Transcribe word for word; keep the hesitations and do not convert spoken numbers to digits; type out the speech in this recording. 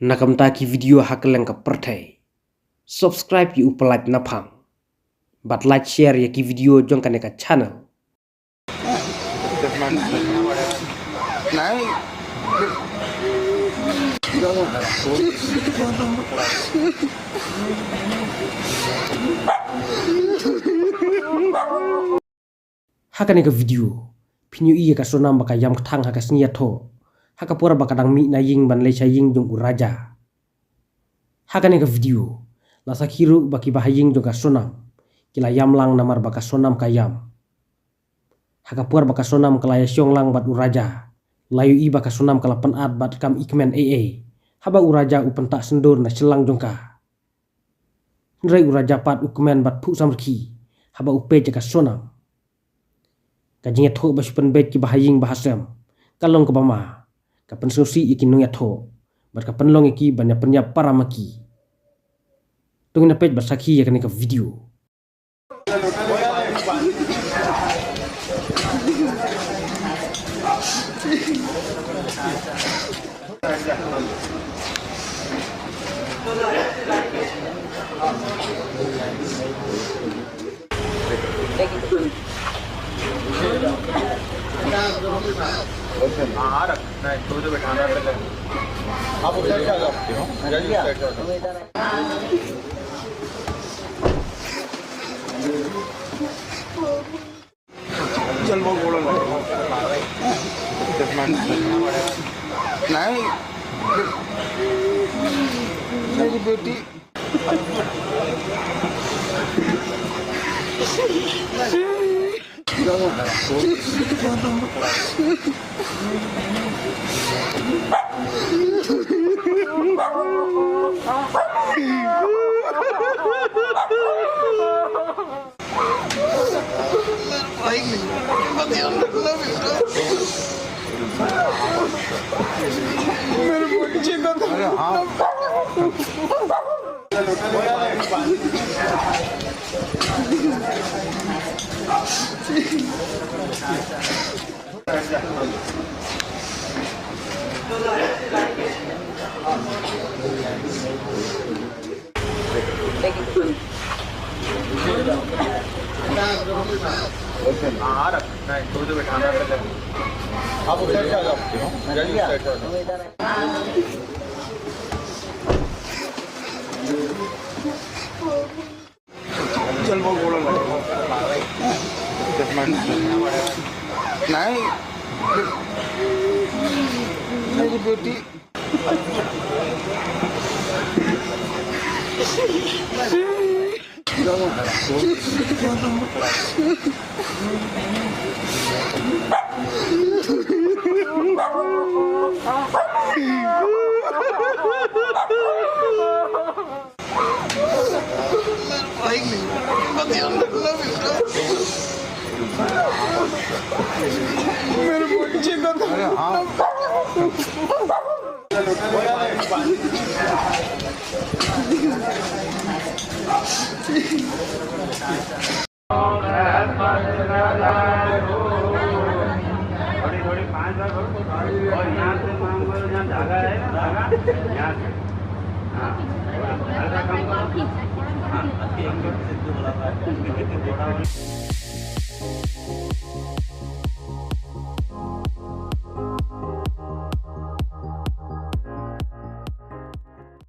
Na ka bynta ki video ha kylleng ka pyrthei, subscribe ïa u Pyllait Naphang bad like, share ïa ki video jong kane ka channel. Ha kane ka video phin ïohi ïa ka Sonam ba ka ïam kthang ha ka sngi ïathoh, ha ka por ba ka dang mih na ïing ban leit sha ïing jong u Raja. Ha kane ka video la sakhi ruh ba kiba ha ïing jong ka Sonam ki la ïam lang namar ba ka Sonam ka ïam. Ha ka por ba ka Sonam ka la ïashong lang bad u Raja, la ïohi ba ka Sonam ka la pynat bad kam i kmen ei ei, haba u Raja u pyntah syndur na shyllangh jong ka. Hynrei u Raja pat u kmen bad phuh samrkhie haba u peit ïa ka Sonam. Ka jingïathoh ba shu pynbeit kiba ha ïing ba ha sem ka long kaba ma, ka pynsngewsih ïa ki nongïathoh bad ka pynlong ïa ki ban ïa pynïap para ma ki. To ngin ïa peit bad sakhi ïa kane ka video. आप उधर से आ जाओ, जल्दी उधर से आ जाओ। चल, वो बोलो ना। नहीं, मेरी बेटी। आप उधर से आ जाओ, जल्दी आ जाओ। चल, वो बोलो ना। नहीं, मेरी बेटी। थोड़ी, थोड़ी पाँच बार करो। और यहाँ से काम करो, जहाँ धागा है ना, धागा, यहाँ से। हाँ, हल्का कम करो। हाँ, अभी एक मिनट से दो बोला था। थोड़ा और।